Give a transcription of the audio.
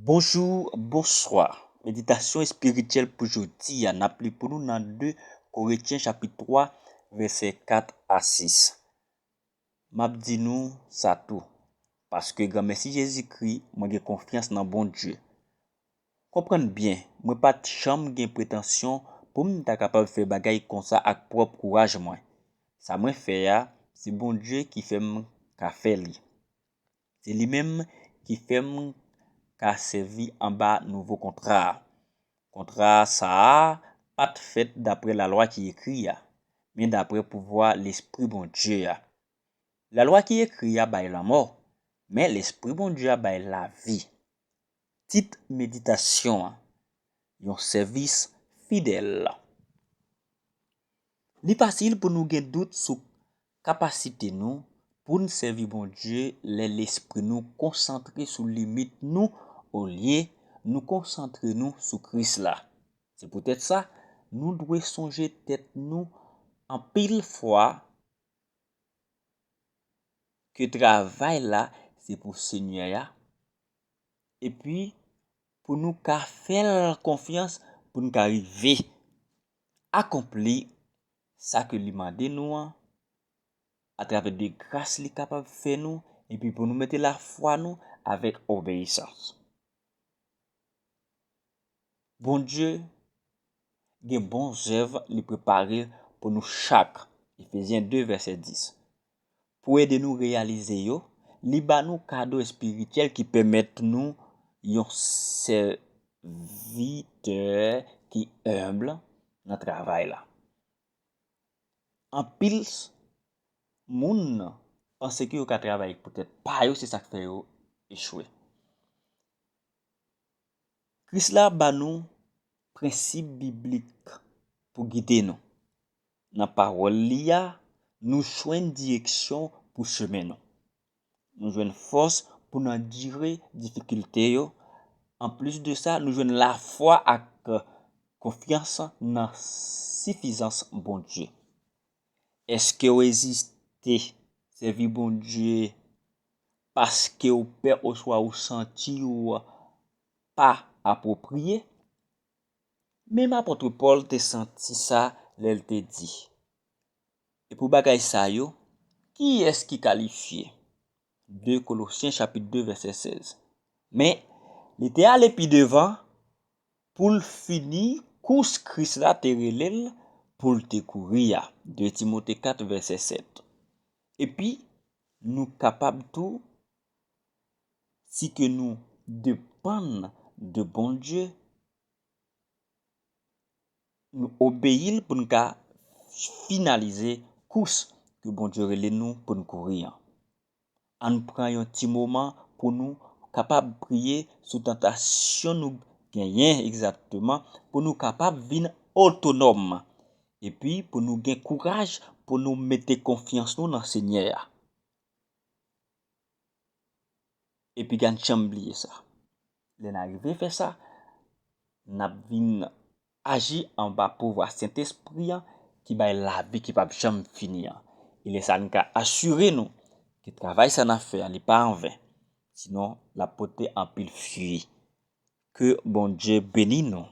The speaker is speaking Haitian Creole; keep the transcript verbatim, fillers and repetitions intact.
Bonjou, bonswa. Meditasyon espirityèl pou jodi a, n ap li pou nou nan de Korentyen chapit twa, vèsè kat a sis. M ap di nou sa tou, paske granmèsi Jezikri, mwen gen konfyans nan Bondye. Konprann byen, mwen pa t janm gen pretansyon pou m ta kapab fè bagay konsa ak pwòp kouraj mwen. Sa mwen fè a, se Bondye ki fè m ka fè li. Se li menm ki fè m ka sèvi anba nouvo kontra a. Kontra sa a pa t fèt daprè lalwa ki ekri a, men daprè pouvwa Lespri Bondye a. Lalwa ki ekri a bay lanmò, men Lespri Bondye a bay lavi. Tit meditasyon an, yon sèvis fidèl. Li fasil pou nou gen dout sou kapasite nou pou n sèvi Bondye lè lespri nou konsantre sou limit nou olye nou konsantre nou sou Kris la. Se poutèt sa, nou dwe sonje tèt nou anpil fwa ke travay la se pou Senyè a, epi pou nou ka fè l konfyans pou n ka rive akonpli sa ke li mande nou an, atravè de gras li kapab fè nou, epi pou nou mete lafwa nou avèk obeyisans. Bondye gen bon zèv li prepare pou nou chak, Efezyen de, vèsè dis. Pou ede nou reyalize yo, li ba nou kado espirityèl ki pèmèt nou yon sèvitè ki enb nan travay la. Anpil s- moun panse ke yo ka travay poutèt pa yo, se sa k fè yo echwe. Kris la ba nou prensip biblik pou gide nou. Nan pawòl li a, nou jwenn direksyon pou chemen nou. Nou jwenn fòs pou n andire difikilte yo. Anplis de sa, nou jwenn lafwa ak konfyans nan sifizans Bondye. Èske w ezite sèvi Bondye paske w pè oswa w santi w pa apwopriye? Menm apot Pòl te santi sa lè l te di, e pou bagay sa yo, kiyès ki kalifye? De Kolosyen chapit de, vèsè sèz. Men, li te ale pi devan pou l fini kous Kris la te rele l pou l te kouri a. De Timote kat, vèsè sèt. Epi, nou kapab tou, si ke nou depann de Bondye, nou obeyi l pou n ka finalize kous ke Bondye rele nou pou n kouri an. Ann pran yon ti moman pou nou kapab priye sou tantasyon nou genyen egzakteman, pou nou kapab vin otonòm, epi pou nou gen kouraj pou nou mete konfyans nou nan Senyè a. Epi gad janm bliye sa. Lè n arive fè sa, n ap vin aji anba pouvwa Sentespri an ki bay lavi ki p ap janm fini an. E lè sa a, n ka asire nou ke travay sa n ap fè a, li pa anven. Sinon, l ap pote anpil fwi. Ke Bondye beni nou.